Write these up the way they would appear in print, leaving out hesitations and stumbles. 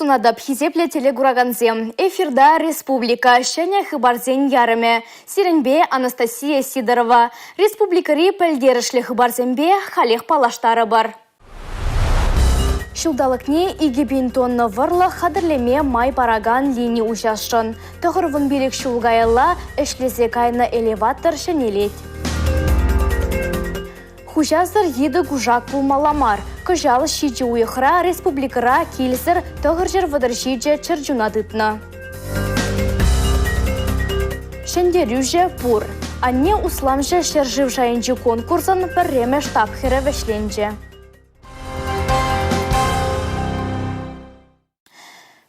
сунатӑп, хисеплӗ телекуракансем. Эфирта республика ҫӗнӗ хыпарсен ярӑмӗ. Сирӗнпе Анастасия Сидорова. Республикӑри пӗлтерӗшлӗ хыпарсемпе халех паллаштарӑпӑр. Ҫулталӑкне 2000 тонна вӑрлӑх хатӗрлеме май паракан лини уҫасшӑн. 95 ҫул каялла ӗҫлесе кайнӑ элеватор ҫӗнелет. Хуҫасӑр йытӑ-кушак пулмалла мар. Кӑҫал ҫичӗ уйӑхра республикӑра килсӗр 937 чӗрчуна тытнӑ. Ҫӗнтерӳҫӗ пур. Анне усламҫӑ ҫӗршыв шайӗнчи конкурсӑн пӗрремӗш тапхӑрӗ вӗҫленчӗ.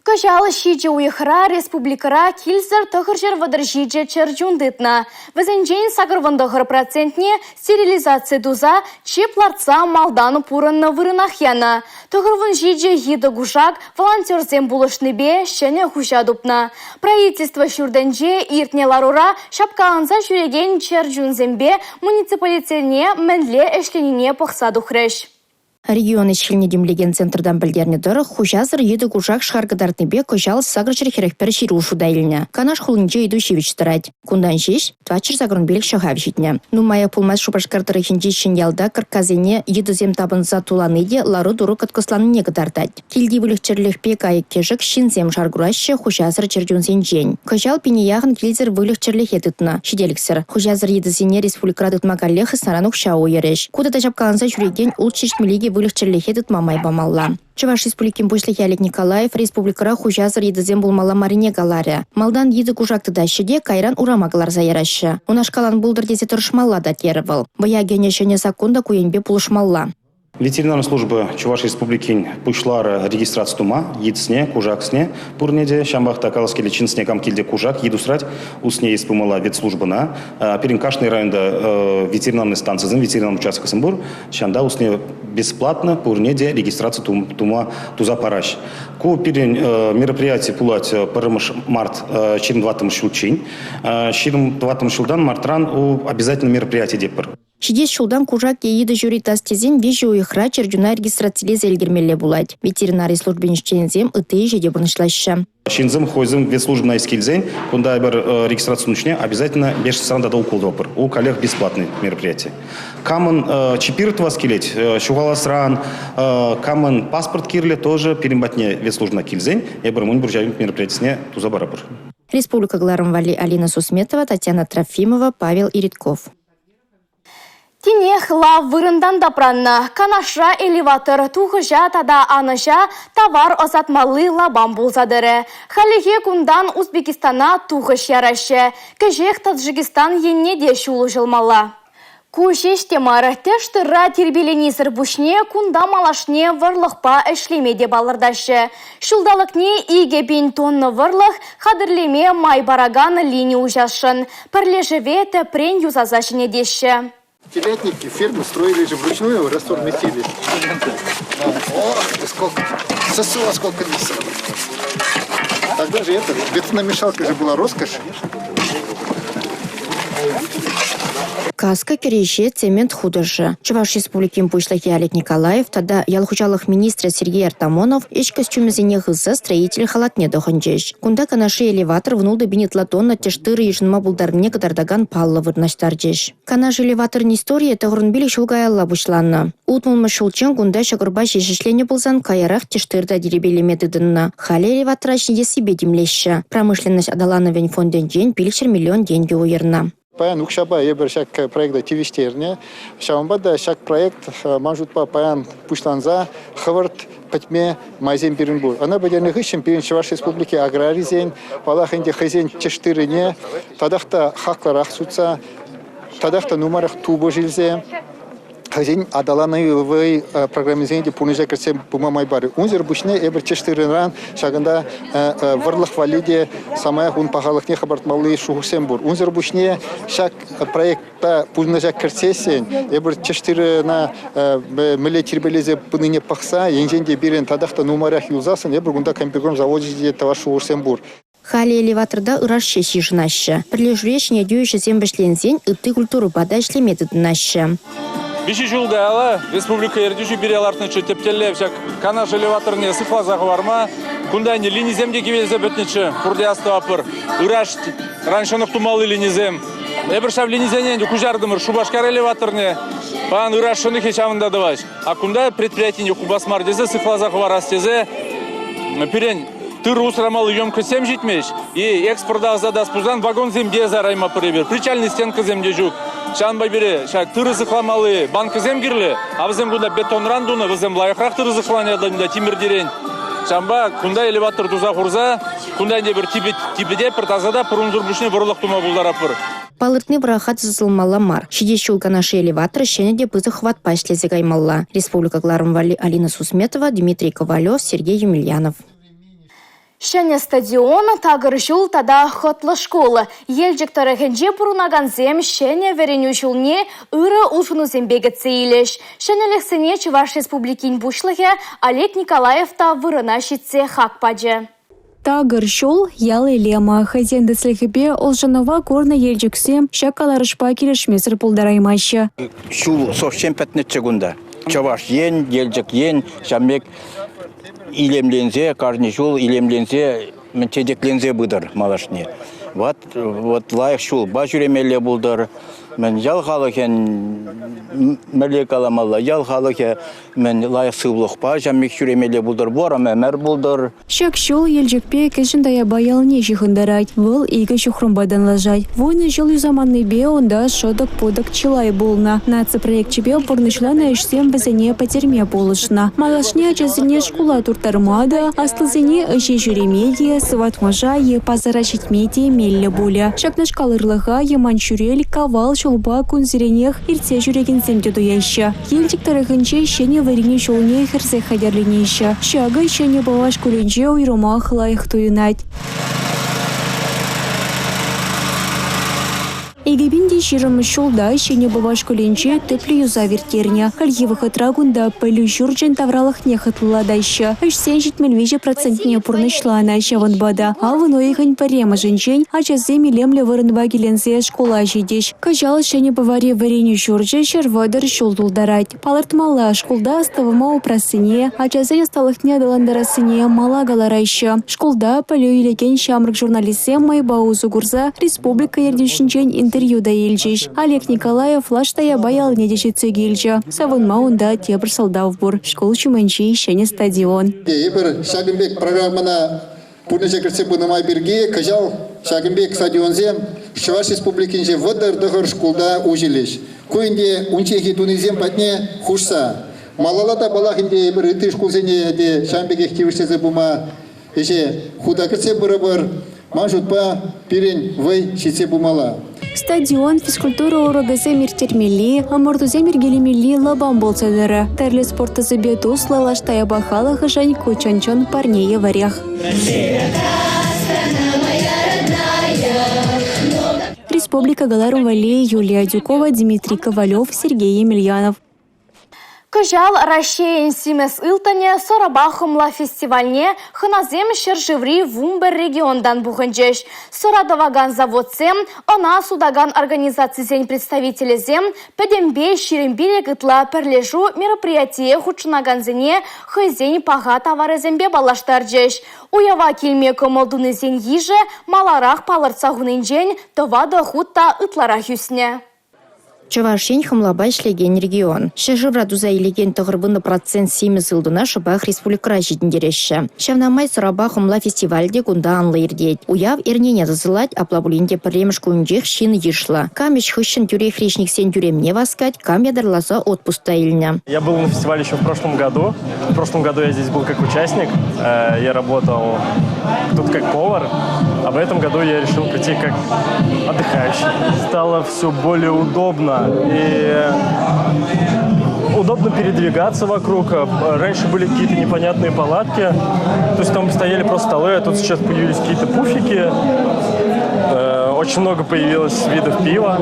Кӑҫал ҫичӗ уйӑхра республикӑра килсӗр 937 чӗрчун тытнӑ. Вӗсенчен 89 процентне стерилизаци туса чип лартса малтан пурӑннӑ вырӑнах янӑ. 97 йытӑ-кушак волонтерсем пулӑшнипе ҫӗнӗ хуҫа тупнӑ. Правительство ҫуртӗнче иртнӗ ларура ҫапкаланса ҫӳрекен чӗрчунсемпе муниципалитетсене мӗнле ӗҫленине пӑхса тухрӗҫ. Регион ӗҫ-хӗлне тимлекен центртан пӗлтернӗ тӑрӑх, хуҫасӑр йытӑ-кушак шар кӑтартнипе кӑҫал 841 ҫыру шута илнӗ. Канаш хулинче ыйту ҫивӗч тӑрать. Кунтан ҫеҫ 485 ҫӑхав ҫитнӗ. Нумаях пулмасть Шупашкар тӑрӑхӗнчи Ҫӗньялта кӑрккасене йытӑсем тапӑнса тулани те лару-тӑру кӑткӑсланнине кӑтартать. Килти выльӑх-чӗрлӗхпе кайӑк-кӗшӗк ҫынсем шар кураҫҫӗ хуҫасӑр чӗрчунсенчен. Кӑҫал пине яхӑн килсӗр выльӑх-чӗрлӗхе тытнӑ. Ҫителӗксӗр. Хуҫасӑр йытӑсене республикӑра тытма каллех хыснаран укҫа уйӑрӗҫ. Ку тата ҫапкаланса ҫӳрекен улт-ҫичмӗл выльӑх-чӗрлӗхе тытма май памалла. Чӑваш Республикин Пуҫлӑхӗ Олег Николаев республикӑра хуҫасӑр йытӑсем пулмалла маррине каларӗ. Малтан йытӑ-кушак тытаҫҫӗ те кайран урама кӑларса яраҫҫӗ. Унашкал ан пултӑр тесе тӑрӑшмалла та терӗ вӑл. Вӑя кӗнӗ ҫӗнӗ саккун та ку енпе пулӑшмалла. Ветеринари служби Чӑваш Республикин пуҫларӗ регистраци тума, йытсне, кушаксне пурне те. Ҫавӑнпах та калас килет, ҫынсене кам килте кушак, йыт усрать, усне ес пымалла ветслужбӑна. Пирӗн кашни районта ветеринарный станцисем, ветеринар участкӑсем пур. Ҫавӑнта усне бесплатно пурне те регистраци тума туса параҫ. Ку пирӗн мероприяти пулать пӗрремӗш март 24-мӗш ҫулччен. 24-мӗш ҫултан мартран обязательно мероприяти тетпӗр. Ҫитес ҫултан кушак е йытӑ ҫури тытас тесен виҫӗ уйӑхра чӗрчуна регистрацилесе ӗлкӗрмелле пулать. Ветеринари службин ӗҫченӗсем ытти ӗҫе те пурнӑҫлаҫҫӗ. Ҫынсем хӑйсем ветслужбӑна ис килсен, кунта эпир э, регистраци нучне обязательно бешенствӑран тата укол тӑвӑпӑр. У коллег бесплатный мероприятие. Камӑн э, чипир тӑвас килет, э, ҫухаласран, камӑн паспорт кирлӗ, тоже пирӗн патне ветслужбӑна килсен, эпир мӗн пур ҫав мероприятисене туса парӑпӑр. Республика кӑларӑм валли Алина Сусметова, Татьяна Трофимова, Павел Иритков. Тинех лав вырӑнтан тапраннӑ. Канашра элеватор тухӑҫа тата анӑҫа тавар ӑсатмалли лапам пулса тӑрӗ. Хальлӗхе кунтан Узбекистана тухӑҫ яраҫҫӗ. Кӗҫех Таджикистан енне те ҫул уҫӑлмалла. Ку ҫеҫ те мар, тӗш тырра тирпейленисӗр пуҫне кунта малашне вӑрлӑхпа ӗҫлеме те палӑртаҫҫӗ. Ҫулталӑкне 2000 тонна вӑрлӑх хатӗрлеме май паракан лини уҫасшӑн. Пӗрлешӗве тӗпрен юсаса ҫӗнетеҫҫӗ. Телятники ферму строили же вручную, раствор месили. Ох, сколько, сосула сколько висела. Тогда же это, бетономешалка же была роскошь. Каска кӗреҫе цемент хутӑшӗ. Чӑваш Республикин Пуҫлӑхӗ Олег Николаев тата ял хуҫалӑх министрӗ Сергей Артамонов ӗҫ костюмӗсене хывса строитель халатне тӑхӑнчӗҫ. Кунта Канашри элеватор вунултӑ пин ытла тонна тӗш тырӑ йышӑнма пултарнине кӑтартакан паллӑ вырнаҫтарчӗҫ. Канаш элеваторӗн историйӗ 95 ҫул каялла пуҫланнӑ. Утмӑлмӗш ҫулччен кунта ҫӑкӑрпа ҫеҫ ӗҫленӗ пулсан каярах тӗш тыр та тирпейлеме тытӑннӑ. Халӗ элеватора ҫӗнетессипе тимлеҫҫӗ. Промышленность аталанӑвӗн фондӗнчен 500 миллион тенкӗ уйӑрнӑ. Паян укҫапа эпир ҫак проекта тивӗҫтернӗ. Ҫавӑнпа та ҫак проект, ман шутпа, паян пуҫланса хӑвӑрт пӗтме майсем пирӗн пур. Ӑна пӗтернӗ хыҫҫӑн пирӗн Чӑваш Республики аграрисен, паллах ӗнтӗ, хӑйсен тӗш тыррине татах та хаклӑрах сутса, татах та нумайрах тупӑш илсе хӑйсен аталанӑвӗ программисене те пурнӑҫа кӗртсе пыма май парӗ. Унсӑр пуҫне эпир тӗш тырӑран ҫакӑнта вӑрлӑх валли те самаях ун пахалӑхне хӑпартмалли шухӑшсем пур. Унсӑр пуҫне ҫак проекта пурнӑҫа кӗртсессӗн эпир тӗш тырӑна мӗнле тирпейлесе пынине пӑхса, енчен те пирӗн татах та нумайрах юлсассӑн эпир кунта комбикорм завочӗ те тӑвас шухӑшсем пур. Халӗ элеваторта ыраш ҫеҫ йышӑнаҫҫӗ. Пӗрлешӳре ҫӗнетӳ ӗҫӗсем вӗҫленсен ытти культурӑпа та ӗҫлеме тытӑнаҫҫӗ. Виҫӗ ҫул каялла республика ертӳҫи пире лартнӑччӗ тӗп тӗллев ҫак Канаш элеваторне сыхласа хӑварма. Кунта ӗнтӗ линисем те кивелсе пӗтнӗччӗ, пурте астӑватпӑр. Ыраш ҫӑнӑх тумалли линисем. Эпир ҫав линисене ӗнтӗ куҫартӑмӑр Шупашкар элеваторне. Паян ыраш ҫӑнӑхӗ ҫавӑнта тӑваҫ. А кунта предприятине хупас мар тесе, сыхласа хӑварас тесе пирӗн тырӑ усрамалли емкостьсем ҫитмест. И экспорта ӑсатас пулсан вагонсем те сараймастпӑр эпир, причальный стенкӑсем те ҫук. Ҫавӑнпа пире ҫак тырӑ сыхламалли банкӑсем кирлӗ, а вӗсем кунта бетонран тунӑ, вӗсем лайӑхрах тырӑ сыхланӑ ята тимӗртерен. Ҫавӑнпа кунта элеватор туса хурса, кунта ӗнтӗ пӗр типӗте, пӗр тасата, пӗр унсӑр пуҫне вӑрлӑх тума пултаратпӑр. Палӑртни вӑраха тӑсӑлмалла мар. Ҫитес ҫул Канашри элеватор ҫӗнӗ те пысӑк хӑватпа ӗҫлесе каймалла. Республика кӑларӑм валли Алина Сусметова, Дмитрий Ковалев, Сергей Емельянов. Ҫӗнӗ стадион, такӑр ҫул тата хӑтлӑ шкул. Елчӗк тӑрӑхӗнче пурӑнакансем ҫӗнӗ вӗренӳ ҫулне ырӑ улшӑнусемпе кӗтсе илӗҫ. Ҫӗнӗлӗхсене Чӑваш Республикин Пуҫлӑхӗ Олег Николаев та вырӑна ҫитсе хак пачӗ. Такӑр ҫул – ял илемӗ. Хӑйсен тӗслӗхӗпе улшӑнӑва курнӑ Елчӗксем ҫак каларӑшпа килӗшмесӗр пултараймаҫҫӗ. Ҫул совсем пӗтнӗччӗ кунта. Чӑваш Ен, Елчӗк Ен ҫав пек илемленсе, кашни ҫул илемленсе, чечекленсе пытӑр малашне. Вот, вот лайӑх ҫулпа ҫӳремелле пултӑр. Мӗн ял халӑхӗн мӗнле каламалла, ял халӑхӗ мӗн лайӑх сывлӑхпа ҫав пек ҫӳремелле пултӑр, вӑрӑм ӗмӗр пултӑр. Ҫак ҫул Елчӗкпе Кӗҫӗн Таяпа ялне ҫыхӑнтарать. Вӑл икӗ ҫухрӑмпа танлашать. Вунӑ ҫул юсаманнипе унта шӑтӑк-путӑк чылай пулнӑ. Наци проекчӗпе пурнӑҫланӑ ӗҫсем вӗсене пӗтерме пулӑшнӑ. Малашне ачасене шкула турттарма та, аслисене ӗҫе ҫӳреме те, сыватмӑша е пасара ҫитме те меллӗ пулӗ. Ҫакнашкал ырлӑха Яманчӳрел, Кавал ҫулпа кунсеренех иртсе ҫӳрекенсем те туяҫҫӗ. Елчӗк тӑрӑхӗнче ҫӗнӗ вӗренӳ ҫулне хӗрсех хатӗрленеҫҫӗ. Ҫакӑ Ҫӗнӗ Пӑва шкулӗнче уйрӑмах лайӑх туйӑнать. 2020 ҫулта Ҫӗнӗ Пӑва шкулӗнче тӗплӗ юсав ирттернӗ. Хальхи вӑхӑтра кунта пӗлӳ ҫурчӗн тавралӑхне хӑтлӑлатаҫҫӗ. Ӗҫсен 73 процентне пурнӑҫланӑ. Ҫавӑнпа та авӑн уйӑхӗн пӗрремӗшӗнчен ачасем илемлӗ вырӑнпа киленсе шкула ҫитӗҫ. Кӑҫал Ҫӗнӗ Пӑвари вӗренӳ ҫурчӗ 130 ҫул тултарать. Палӑртмалла, шкулта астӑвӑма упрассине, ачасен ӑсталӑхне аталантарассине мала кӑлараҫҫӗ. Шкулта пӗлӳ илекен ҫамрӑк журналистсем майпа усӑ курса республика ертӳҫинчен интервью та илчӗҫ. Олег Николаев Лаш Таяпа ялне те ҫитсе килчӗ. Савӑнма унта тепӗр сӑлтав пур – шкул ҫумӗнчи ҫӗнӗ стадион. Эпир ҫакӑн пек программӑна Пурнӑҫа кӗртсе пынӑ май пирки кӑҫал ҫакӑн пек стадионсем Чӑваш Республикинче 39 шкулта уҫӑлӗҫ. Ку ӗнтӗ унчченхи тунисем патне хушса. Малалла та паллах ӗнтӗ эпир ытти шкулсене те ҫавӑн пекех тивӗҫтерсе пыма ӗҫе хута кӗртсе пырӑпӑр. Ман шутпа, пирӗн вӑй ҫитсе пымалла. Стадион физкультура урокӗсем ирттермелли, ӑмӑртусем йӗркелемелли лапам пулса тӑрӗ. Тӗрлӗ спорт тӗсӗпе туслӑ Лаш Таяпа халӑхӗшӗн ку чӑн-чӑн парне евӗрех. Республика кӑларӑм валли Юлия Адюкова, Дмитрий Ковалев, Сергей Емельянов. Кӑҫал Раҫҫейӗн симӗс ылтӑнӗ сӑрӑпа хӑмла фестивальне хӑнасем ҫӗршыври 11 регионтан пухӑнчӗҫ. Сӑра тӑвакан заводсем, ӑна сутакан организацисен представителӗсем пӗтӗмпе 25 ытла пӗрлешӳ мероприятие хутшӑнакансене хӑйсен паха таварӗсемпе паллаштарчӗҫ. Уява килме кӑмӑл тунисен йышӗ маларах палӑртса хунинчен тӑватӑ хут та ытларах ӳснӗ. Чӑваш Ен хӑмлапа ӗҫлекен регион. Ҫӗршывра туса илекен 90 процент симӗс ылтӑна шӑпах республикӑра ҫитӗнтереҫҫӗ. Ҫавна май сӑрапа хӑмла фестивалӗ те кунта анлӑ иртет. Уяв эрнене тӑсӑлать, апла пулин те пӗрремӗш кунӗнчех ҫын йышлӑ. Кам ӗҫ хыҫҫӑн тӳрех речниксен тӳремне васкать, кам ятарласа отпуск та илнӗ. Я был на фестивале еще в прошлом году. В прошлом году я здесь был как участник. Я работал тут как повар. А в этом году я решил прийти как отдыхающий. Стало все более удобно. И удобно передвигаться вокруг. Раньше были какие-то непонятные палатки. То есть там стояли просто столы, а тут сейчас появились какие-то пуфики. Очень много появилось видов пива,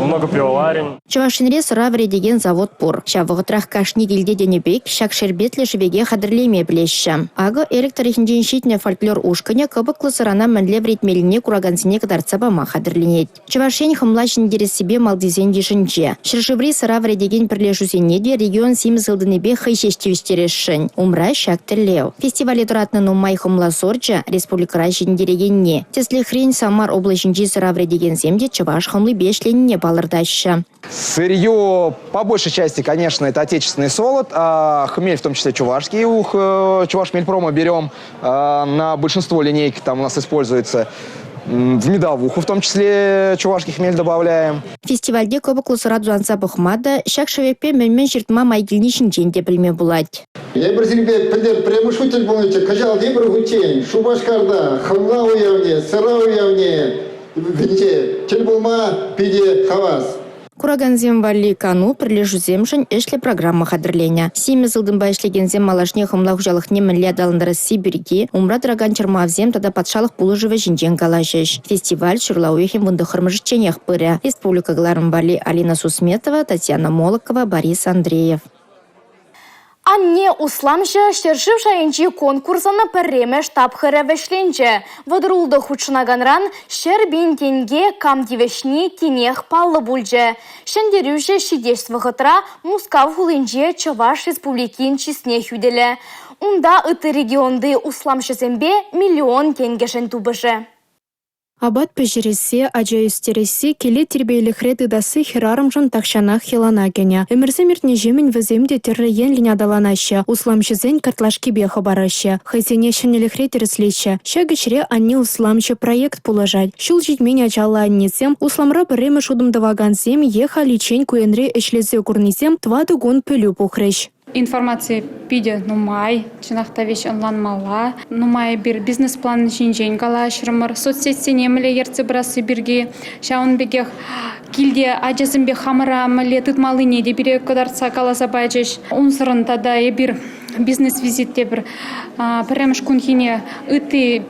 много пивоварен. Чӑваш Енре сӑра вӗретекен завод пур. Ҫав вӑхӑтрах кашни килте тенӗ пек ҫак шерпетлӗ шӗвеке хатӗрлеме пӗлеҫҫӗ. Акӑ Элӗк тӑрӑхӗнчен ҫитнӗ фольклор ушкӑнӗ кӑпӑклӑ сӑрана мӗнле вӗретмеллине куракансене кӑтартса пама хатӗрленет. Чӑваш Ен хӑмла ҫӗнтерессипе малтисен йышӗнче. Ҫӗршыври сӑра вӗретекен пӗрлешӳсене те регион симӗс ылтӑнӗпе хӑй ҫеҫ тивӗҫтересшӗн. Умра ҫак тӗллев. Фестивале тӑратнӑ нумай хӑмла сорчӗ республикӑра ҫитӗнтерекенни. Тӗслӗхрен, Самар облаҫӗнчи сӑра вӗретекенсем те чӑваш хӑмлипе ӗҫленине палӑртаҫҫӗ. Сырье, по большей части, конечно, это отечественный солод, а хмель, в том числе чувашский, у Чувашхмельпрома берем, на большинство линейки там у нас используется. В медовуху, в том числе, чувашский хмель добавляем. Фестивальте кӑпӑклӑ сӑра тутанса пӑхма та, ҫак шӗвекпе мӗн-мӗн ҫыртма май килни ҫинчен те пӗлме пулать. Эпир сирӗнпе пӗлтӗр пӗрремӗш хут тӗл пулнӑччӗ, кӑҫал тепӗр хутчен Шупашкарта хӑмла уявне, сӑра уявне тӗл пулма питӗ хавас. Куракансем валли кану, пӗрлешӳсемшӗн ӗҫлӗ программа хатӗрленӗ. Симӗс ылтӑнпа ӗҫлекенсем малашне хӑмла хуҫалӑхне мӗнле аталантарасси пирки, умра тӑракан чӑрмавсем тата патшалӑх пулӑшӑвӗ ҫинчен калаҫӗҫ. Фестиваль ҫурла уйӑхӗн 19-мӗшӗчченех пырӗ. Республика кӑларӑм валли Алина Сусметова, Татьяна Молокова, Борис Андреев. Анне усламҫӑ ҫӗршыв шайӗнчи конкурсӑн пӗрремӗш тапхӑрӗ вӗҫленчӗ. 36 хутшӑнаканран 100 000 тенке кам тивӗҫни тинех паллӑ пулчӗ. Ҫӗнтерӳҫӗ ҫитес вӑхӑтра Мускав хулинче Чӑваш Республикин чысне хӳтӗлӗ. Унта ытти регионти усламҫӑсемпе миллион тенкӗшӗн тупӑшӗ. Апат пӗҫересси, ача ӳстересси, киле тирпейлӗхре тытасси хӗрарӑмшӑн тахҫанах йӑлана кӗнӗ. Ӗмӗрсем иртнӗҫемӗн вӗсем те тӗрлӗ енлӗн аталанаҫҫӗ, усламҫӑсен картлашкипе хӑпараҫҫӗ, хӑйсене ҫӗнӗлӗхре тӗрӗслеҫҫӗ. Ҫак ӗҫре «Анне усламҫӑ» проект пулӑшать. Ҫул ҫитмен ачаллӑ аннесем, усламра пӗрремӗш утӑм тӑвакансем е халиччен ку енре ӗҫлесе курнисем тӑватӑ кун пӗлӳ пухрӗҫ. Информаци питӗ нумай, чӑнах та веҫ ӑнланмалла. Нумай эпир бизнес-план ҫинчен калаҫрӑмӑр, соцсетьсене мӗнле ертсе пырасси пирки. Ҫавӑн пекех килте ачасемпе хамӑра мӗнле тытмаллине те пире кӑтартса каласа пачӗҫ. Унсӑрӑн тата эпир бизнес-визит тепӗр пӗрремӗш кунхине ытти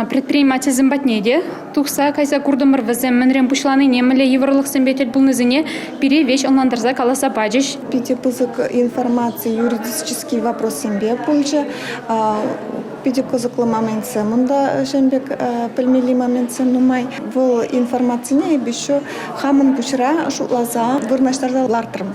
предпринимательсем патне те тухса кайса куртӑмӑр. Вӗсем мӗнрен пуҫланине, мӗнле йывӑрлӑхсемпе тӗл пулнисене пире веҫ ӑнлантарса каласа пачӗҫ. Питӗ пысӑк информаци юридический вопроссемпе пулчӗ. Питӗ кӑсӑклӑ моментсем унта ҫавӑн пек пӗлмелли моментсем нумай. Вӑл информацине эпӗ еще хамӑн пуҫра шутласа вырнаҫтарса лартрӑм.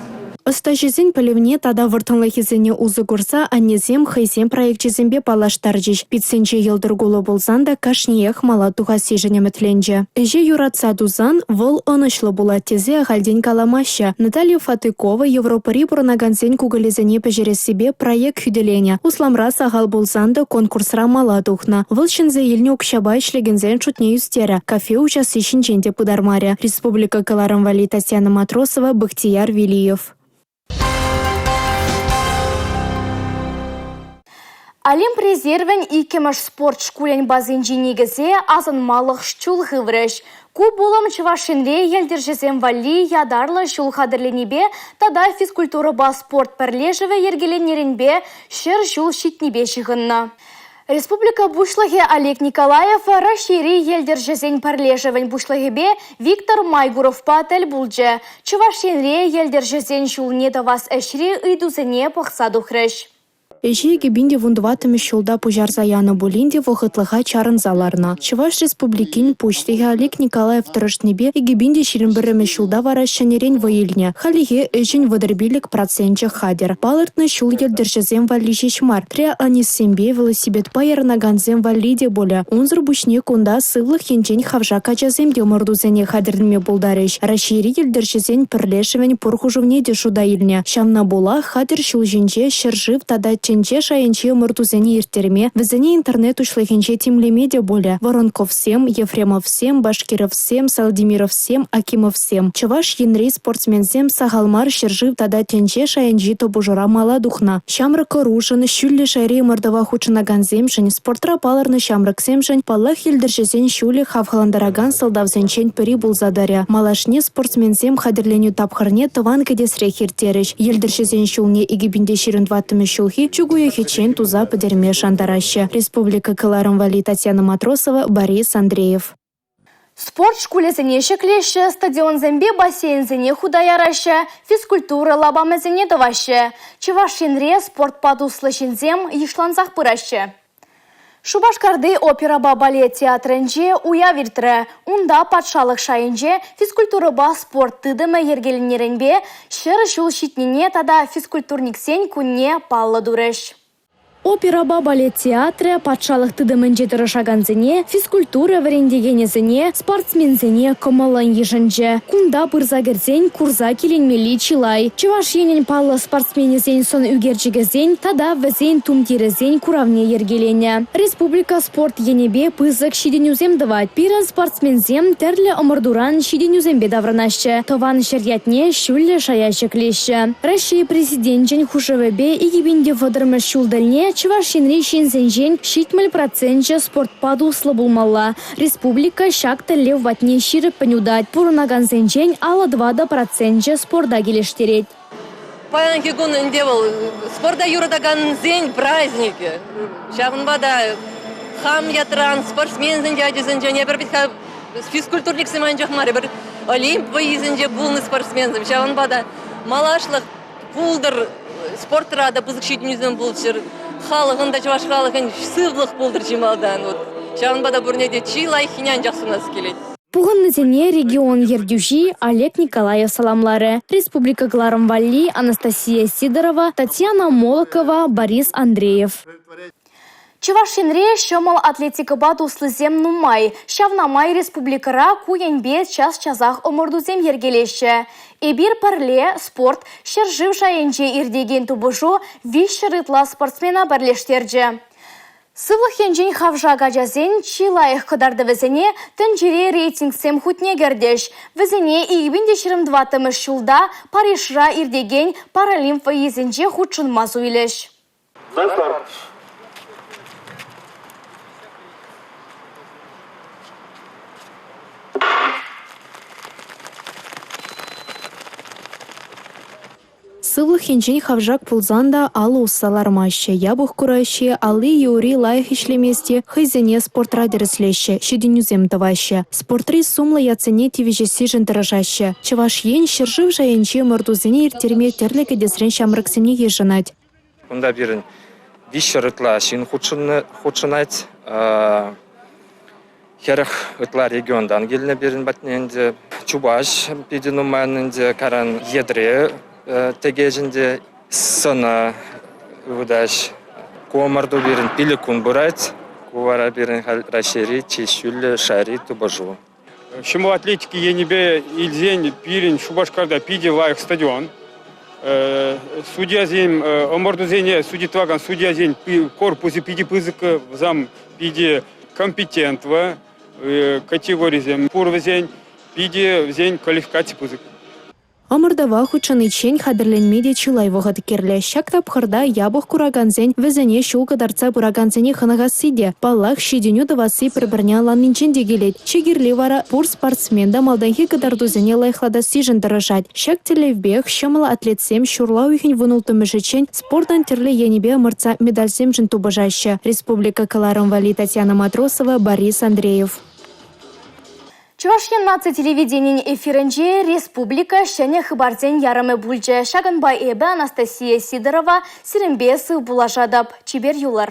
Ӑстаҫӑсен пӗлӗвне тата вӑрттӑнлӑхӗсене усӑ курса аннесем хӑйсен проекчӗсемпе паллаштарчӗҫ. Питсенче йӑлтӑр кулӑ пулсан та кашниех мала тухассишӗн ӗмӗтленчӗ. Ӗҫе юратса тусан вӑл ӑнӑҫлӑ пулать тесе ахальтен каламаҫҫӗ. Наталья Фатыкова Европӑри пурӑнакансен кукӑлӗсене пӗҫерессипе проект хӳтӗленӗ. Усламра сахал пулсан та конкурсра мала тухнӑ. Вӑл ҫӗнсе илнӗ укҫапа ӗҫлекенсен шутне ӳстерӗ, кафе уҫасси ҫинчен те пытармарӗ. Республика кӑларӑм валли Татьяна Матросова, Бахтияр Велиев. Олимп резервӗн иккӗмӗш спорт шкулӗн базинчи никӗсе асӑнмалӑх чул хыврӗҫ. Ку пулӑм Чӑваш Енре йӗлтӗрҫӗсем валли ятарлӑ ҫул хатӗрленипе тата физкультурӑпа спорт пӗрлешӗвӗ йӗркеленнӗренпе 100 ҫул ҫитнипе ҫыхӑннӑ. Республика Пуҫлӑхӗ Олег Николаев Раҫҫейри йӗлтӗрҫӗсен пӗрлешӗвӗн пуҫлӑхӗпе Виктор Майгуровпа тӗл пулчӗ. Чӑваш Енре йӗлтӗрҫӗсен ҫулне тӑвас ӗҫри ыйтусене пӑхса тухрӗҫ. Ӗҫе 2014-мӗш ҫулта пуҫарса янӑ пулин те вӑхӑтлӑха чарӑнса ларнӑ. Чӑваш Республикин Пуҫлӑхӗ Олег Николаев тӑрӑшнипе 2021-мӗш ҫулта вара ҫӗнӗрен вӑй илнӗ. Хальлӗхе ӗҫӗн 35 проценчӗ хатӗр. Палӑртнӑ ҫул йӗлтӗрҫӗсем валли ҫеҫ мар, триатлонистсемпе велосипедпа ярӑнакансем валли те пулӗ. Унсӑр пуҫне кунта сывлӑх енчен хавшак ачасем те ӑмӑртусене хатӗрленме пултарӗҫ. Раҫҫейри йӗлтӗрҫӗсен пӗрлешӗвӗн пур хушӑвне те шута илнӗ. Ҫавна пула хатӗр ҫул ҫинче ҫӗршыв тата тӗнче шайӗнчи ӑмӑртусене ирттерме, вӗсене интернет уҫлӑхӗнче тимлеме те пулӗ. Воронковсем, Ефремовсем, Башкировсем, Салдимировсем, Акимовсем Чӑваш Енри спортсменсем сахал мар ҫӗршыв тата тӗнче шайӗнчи тупӑшура мала тухнӑ. Ҫамрӑк ӑрушӑн, ҫӳллӗ шайри ӑмӑртӑва хутшӑнакансемшӗн, спортра палӑрнӑ ҫамрӑксемшӗн, паллах, йӗлтӗрҫӗсен ҫулӗ хавхалантаракан сӑлтавсенчен пӗри пулса тӑрӗ. Малашне спортсменсем хатӗрленӳ тапхӑрне тӑван кӗтесрех ирттерӗҫ. Йӗлтӗрҫӗсен ҫулне 2024 ҫулхи чӳк уйӑхӗччен туса пӗтерме шантараҫҫӗ. Республика кӑларӑм валли Татьяна Матросова, Борис Андреев. Спорт шкулӗсене ҫӗклеҫҫӗ, стадионсемпе бассейнсене хута яраҫҫӗ, физкультура лапамӗсене тӑваҫҫӗ. Чӑваш Енре спортпа туслӑ ҫынсем йышлансах пыраҫҫӗ. Шупашкарти оперӑпа балет театрӗнче уяв иртрӗ. Унта патшалӑх шайӗнче физкультурӑпа спорт тытӑмӗ йӗркеленнӗренпе 100 ҫул ҫитнине тата физкультурниксен кунне паллӑ турӗҫ. Оперӑпа балет театрӗ патшалӑх тытӑмӗнче тӑрӑшакансене, физкультура вӗрентекенӗсене, спортсменсене кӑмӑллӑн йышӑнчӗ. Кунта пырса кӗрсен курса киленмелли чылай. Чӑваш Енӗн паллӑ спортсменӗсен сӑн ӳкерчӗкӗсен тата вӗсен тумтирӗсен куравне йӗркеленӗ. Республика спорт енӗпе пысӑк ҫитӗнӳсем тӑвать. Пирӗн спортсменсем тӗрлӗ ӑмӑртуран ҫитӗнӳсемпе таврӑнаҫҫӗ, тӑван ҫӗр ятне ҫӳллӗ шая ҫӗклеҫҫӗ. Раҫҫей Президенчӗн хушӑвӗпе 2030-мӗш ҫул тӗлне Чӑваш Енри ҫынсенчен 70 проценчӗ спортпа туслӑ пулмалла. Республика ҫак тӗллев патне ҫирӗппӗн утать. Пурӑнакансенчен 54 проценчӗ спорта килӗштерет. Паянхи кун ӗнтӗ вӑл спорта юратакансен праздникӗ. Ҫавӑнпа та хам ятран, спортсменсен ячӗсенчен эпир вӗт-ха физкультурниксем анчах мар, эпир Олимп вӑййисенче пулнӑ спортсменсем. Ҫавӑнпа та малашлӑх пултӑр, спортра та пысӑк ҫитӗнӳсем пулччӑр, халӑхӑн та чӑваш халӑхӗн сывлӑх пултӑр чи малтан. Вот. Ҫавӑнпа та пурне те чи лайӑххине анчах сунас килет. Пухӑннисене регион ертӳҫи Олег Николаев саламларӗ. Республика кӑларӑм валли Анастасия Сидорова, Татьяна Молокова, Борис Андреев. Чӑваш Енре ҫӑмӑл атлетикӑпа туслисем нумай. Ҫавна май республикӑра ку енпе час-часах ӑмӑртусем йӗркелеҫҫӗ. Эпир пӗрле спорт ҫӗршыв шайӗнче иртекен тупӑшу 300 ытла спортсмена пӗрлештерчӗ. Сывлӑх енчен хавшак ачасен чи лайӑх кӑтартӑвӗсене тӗнчере рейтингсем хутне кӗртӗҫ. Вӗсене 2024 ҫулта Парижра иртекен Паралимп вӑййисенче хутшӑнма суйлӗҫ. На старт. Сывлӑх енчен хавшак пулсан та алӑ усса лармаҫҫӗ, япӑх кураҫҫӗ, алли е ури лайӑх ӗҫлемест-и, хӑйсене спортра тӗрӗслеҫҫӗ, ҫитӗнӳсем тӑваҫҫӗ. Спортри сумлӑ ятсене тивӗҫессишӗн тӑрӑшаҫҫӗ. Чӑваш Ен ҫӗршыв шайӗнчи ӑмӑртусене ирттерме тӗрлӗ кӗтесрен ҫамрӑксене йышӑнать. Кунта пирӗн 300 ытла ҫын хутшӑнать. 40 ытла регионтан килнӗ пирӗн патне ӗнтӗ. Чупаҫ питӗ нумайӑн ӗнтӗ, каран едре текеҫ ӗнтӗ, сӑнӑ ывӑтаҫ. Ку ӑмӑрту пирӗн 5 кун пырать. Ку вара пирӗн халь Раҫҫейри чи ҫӳллӗ шайри тупӑшу. Ҫӑмӑл атлетика енӗпе илсен пирӗн Шупашкарта питӗ лайӑх стадион. Судьясем, ӑмӑртусене судить тӑвакан судьясен корпусӗ питӗ пысӑк, вӗсем питӗ компетентлӑ категорисем пур вӗсен, питӗ вӗсен квалификаци пысӑк. Ӑмӑртӑва хутшӑниччен хатӗрленме те чылай вӑхӑт кирлӗ. Ҫак тапхӑрта япӑх куракансен, вӗсене ҫул кӑтартса пыракансене хӑнӑхасси те, паллах, ҫитӗнӳ тӑвасси пӗр-пӗрне ӑнланнинчен те килет. Чи кирли вара пур спортсмен та малтанхи кӑтартусене лайӑхлатассишӗн тӑрӑшать. Ҫак тӗллевпех ҫӑмӑл атлетсем ҫурла уйӑхӗн 16-мӗшӗччен спортӑн тӗрлӗ енӗпе ӑмӑртса медальсемшӗн тупӑшаҫҫӗ. Республика кӑларӑм валли Татьяна Матросова, Борис Андреев. Чӑваш Ен наци телевиденийӗн эфирӗнче республика ҫӗнӗ хыпарсен ярӑмӗ пулчӗ. Ҫакӑнпа эпӗ, Анастасия Сидорова, сирӗнпе сыв пуллашатӑп. Чипер юлӑр.